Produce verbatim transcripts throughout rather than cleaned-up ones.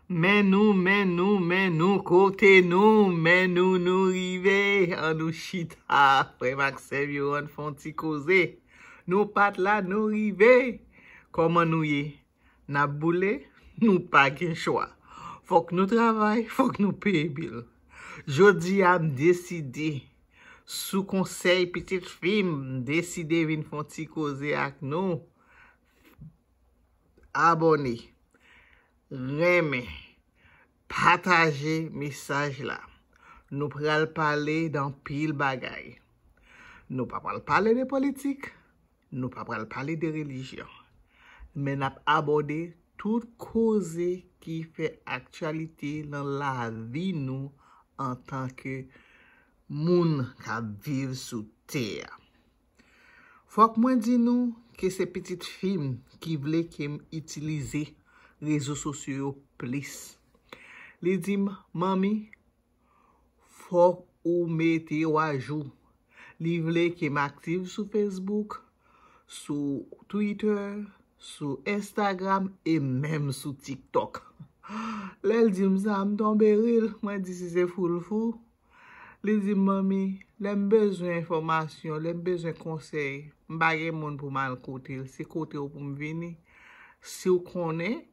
Men nou, men nou, men nou, kote nou, men nou, nou rive. An nou chita, frè m ak sè m yo, ann fè yon ti koze. Nou pa t la, nou rive. Kòman nou ye? N ap boule? Nou pa gen chwa. Fòk nou travay, fòk nou peye bil. Jodi a, m deside, sou konsèy pitit fi m, m deside vin fè yon ti koze ak nou. Abòne, renmen, pataje mesaj la. Nou pral pale d anpil bagay. Nou pa pral pale de politik, nou pa pral pale de relijyon. Men n ap abòde tout koze ki fè aktyalite nan lavi nou antanke moun k ap viv sou tè a. Fòk mwen di nou ke se pitit fi m ki vle ke m itilize rezo sosyo yo plis. Li di m, "Manmi, fòk ou mete w ajou." Li vle ke m aktif sou Facebook, sou Twitter, sou Instagram e menm sou TikTok. Lè l di m sa, m tonbe ri l. Mwen di, "Si se fou l fou." Li di m, "Manmi, lè m bezwen enfòmasyon, lè m bezwen konsèy, m pa gen moun pou m al kote l. Se kote w pou m vini. Si w konnen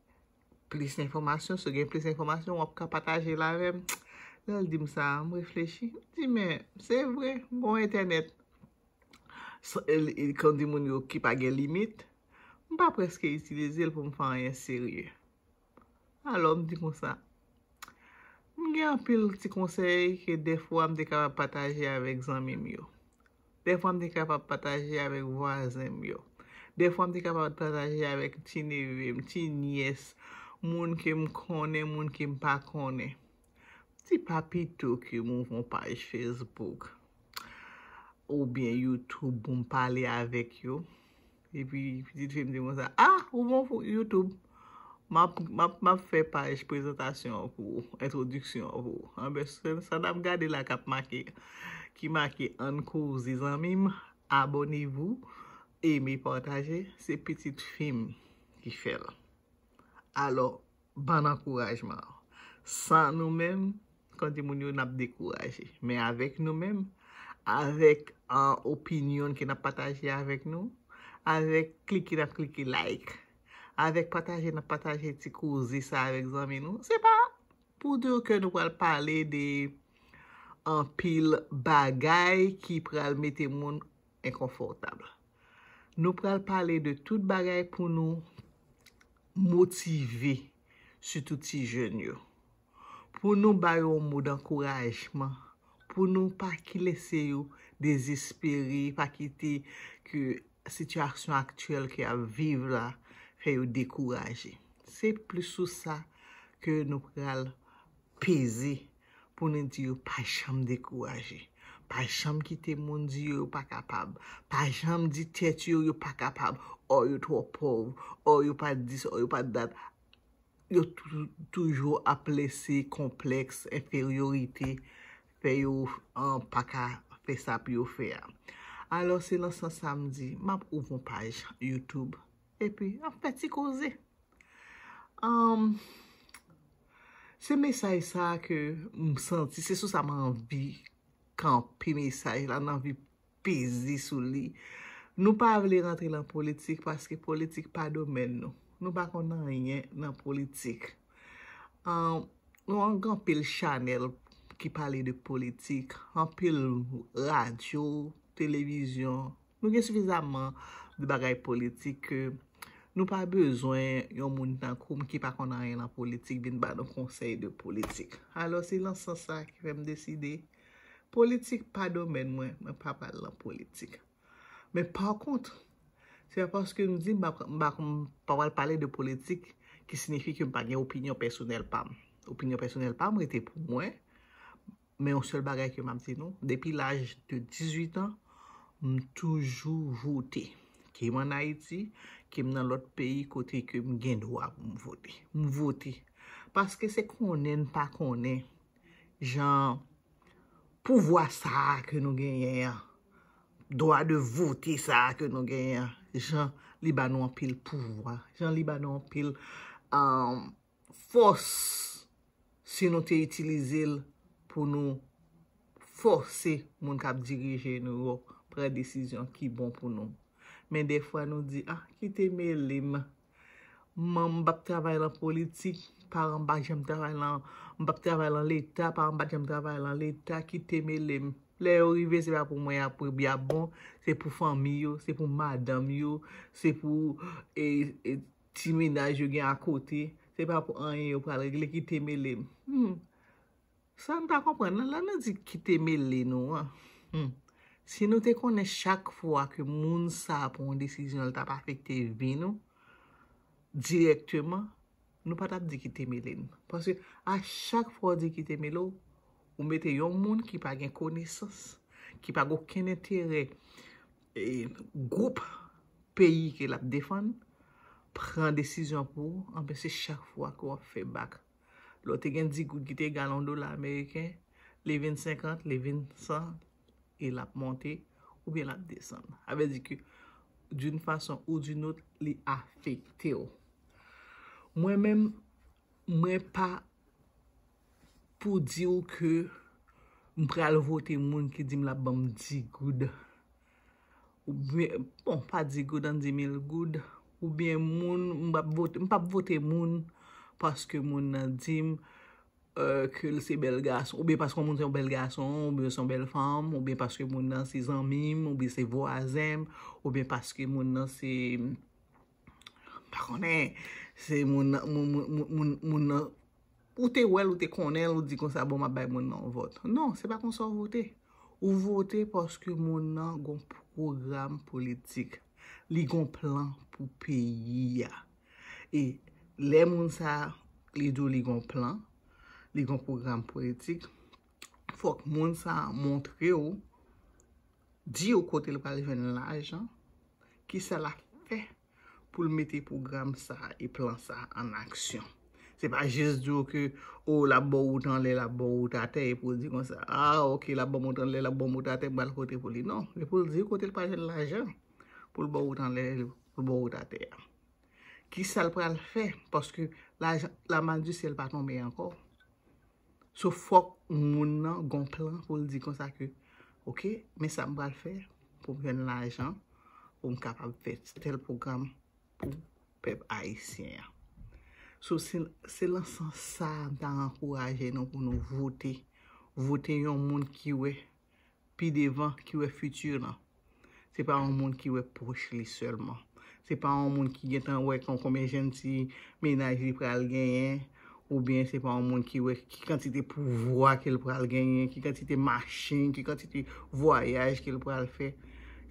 plis enfòmasyon, si w gen plis enfòmasyon, w ap ka pataje l avè m." Lè l di m sa, m reflechi. M di, "Men, se vre, m gon entènèt." Kòm di moun yo ki pa gen limit, m pa prèske itilize l pou m fè anyen serye. Alò, m di konsa, m gen anpil ti konsèy ke dèfwa m te kapab pataje avèk zanmi m yo. Dèfwa m te kapab pataje avèk vwazen m yo. Dèfwa m te kapab pataje avèk ti neve m, ti nyès, moun ke m konnen, moun ke m pa konnen. Ti pa pito ke m ouvri yon paj Facebook oubyen YouTube pou m pale avèk yo. Epi pitit fi m di konsa, "Ah, ou bon pou YouTube." M ap, m ap, m ap fè paj prezantasyon an pou ou, entwodiksyon an pou ou. Anben, sa, sa n ap gade la k ap make, ki make Ann Koze zanmi m, abonnez-vous, eme, pataje, se pitit fi m ki fè l. Alò, ban n ankourajman an. San nou menm, kòm di moun yo, n ap dekouraje. Men avèk nou menm, avèk, ah, opinyon ke n ap pataje avèk nou, avèk klike n ap klike like, avèk pataje n ap pataje ti koze sa avèk zanmi nou, se pa pou di ke nou pral pale de anpil bagay ki pral mete moun enkonfòtab. Nou pral pale de tout bagay pou nou motive, sitou ti jèn yo. Pou nou ba yo yon mo dankourajman, pou nou pa ki lese yo dezespere, pa kite ke sitiyasyon aktyèl ke y ap viv la fè yo dekouraje. Se plis sou sa ke nou pral peze pou nou di yo pa janm dekouraje. Pa janm kite moun di yo yo pa kapab. Pa janm di tèt yo yo pa kapab. Ò yo twò pòv. Ò yo pa dis, ò yo pa dat. Yo tou-, toujou ap lese konplèks enferyorite fè yo, an, pa ka fè sa pou yo fè a. Alò, se nan sans sa m di, m ap ouvri yon paj YouTube, epi m ap fè ti koze. Anm, se mesaj sa a ke m santi, se sou sa m anvi kanpe mesaj la, m anvi peze sou li. Nou pa vle rantre nan politik paske politik pa domèn nou. Nou pa konn anyen nan politik. Anm, nou gen anpil chanèl ki pale de politik, anpil radyo, televizyon. Nou gen sifizaman de bagay politik ke nou pa bezwen yon moun tankou m ki pa konn anyen nan politik vin ba nou konsèy de politik. Alò, se nan sans sa ki fè m deside, politik pa domèn mwen, mwen pa pral nan politik. Men pa kont, se pa paske m di m pa, m pa, m pa pral pale de politik ki siyifi ke m pa gen opinyon pèsonèl pa m. Opinyon pèsonèl pa m rete pou mwen. Men yon sèl bagay ke m ap di nou, depi laj de dizuit an, m toujou vote. Ke m ann Ayiti, ke m nan lòt peyi kote ke m gen dwa pou m vote. M vote. Paske se konnen n pa konnen jan pouvwa sa a ke nou genyen an, dwa de vote sa a ke nou genyen an, jan li ba nou anpil pouvwa, jan li ba nou anpil, um, fòs si nou te itilize l pou nou fòse moun k ap dirije nou yo pran desizyon ki bon pou nou. Men dèfwa nou di, ah, kite mele m. Mwen, m p ap travay lan politik, paran m pa janm travay lan, m p ap travay lan Leta, paran m pa janm travay lan Leta, kite mele m. Lè yo rive, se pa pou mwen y ap, y ap bon, se pou fanmi yo, se pou madanm yo, se pou e, e, ti mennaj yo gen akote, se pa pou anyen yo pral regle, kite mele m. Hmm. Sa n pa konprann nan, lè nou di kite mele nou an. Hmm. Si nou te konnen chak fwa ke moun sa a pran yon desizyon, l t ap afekte vi nou dirèkteman, nou pa t ap di kite mele n. Paske a chak fwa w di kite mele w, ou mete yon moun ki pa gen konesans, ki pa gen okenn enterè e gwoup peyi ke l ap defann, pran desizyon pou ou, anben se chak fwa ke w ap fè bak. Lè w te gen dis goud ki te egal yon dola ameriken, li vin senkant, li vin san, e l ap monte oubyen l ap desann. Sa vle di ke d'une façon ou d'une autre, li afekte w. Mwen menm, mwen pa pou di w ke m pral vote moun ki di m l ap ban m dis goud. Oubyen, bon, pa dis goud, ann di mil goud. Oubyen moun, m p ap vote, m p ap vote moun paske moun nan di m, euh, ke l se bèl gason, oubyen paske yon moun se yon bèl gason, oubyen se yon bèl fanm, oubyen paske moun nan se zanmi m, oubyen se vwazen m, oubyen paske moun nan se, m pa konnen, se moun nan, moun, moun, moun, moun, moun nan, ou te wè l, ou te konnen l, ou di konsa, bon, m ap bay moun nan yon vòt. Non, se pa konsa w vote. Ou vote paske moun nan gon pwogram politik. Li gon plan pou peyi a. E lè moun sa a, li di w li gon plan, li gon pwogram politik, fòk moun sa a montre w, di w kote l pral jwenn lajan, kisa l ap fè pou l mete pwogram sa a e plan sa a an aksyon. Se pa jis di w ke, o, l ap ba w wout anlè, l ap ba w wout atè, epi w di konsa, a, oke, l ap ban m wout anlè, l ap ban m wout atè, m pral vote pou li. Non, se pou l di w kote l pral jwenn lajan pou l ba w wout anlè, pou l ba w wout atè a. Kisa l pral fè? Paske lajan, la main du ciel pa tonbe ankò. So, fòk moun nan gon plan pou l di konsa ke, oke, men sa m pral fè pou m jwenn lajan, pou m kapab fè tèl pwogram pou pèp ayisyen an. So, se, se nan sans sa a m ta ankouraje nou pou nou vote. Vote yon moun ki wè pi devan, ki wè fiti lan. Se pa yon moun ki wè pòch li sèlman. Se pa yon moun ki gentan wè kon, konbyen jèn ti mennaj li pral genyen, oubyen se pa yon moun ki wè ki kantite pouvwa ke l pral genyen, ki kantite machin, ki kantite vwayaj ke l pral fè.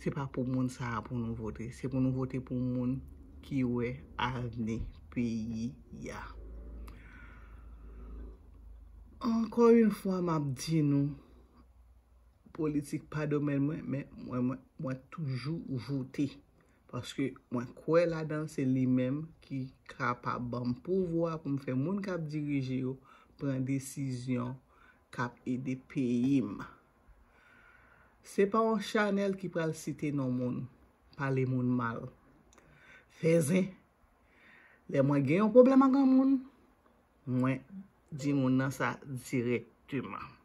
Se pa pou moun sa a pou nou vote. Se pou nou vote pou moun ki wè avni peyi a. Ankò yon fwa, m ap di nou, politik pa domèn mwen, men mwen, mwen, mwen toujou vote. Paske mwen kwè ladan l, se li menm ki kapab ban m pouvwa pou m fè moun k ap dirije yo pran desizyon k ap ede peyi m. Se pa yon chanèl ki pral site non moun, pale moun mal. Fè zen. Lè mwen gen yon pwoblèm ak yon moun, mwen di moun nan sa dirèkteman.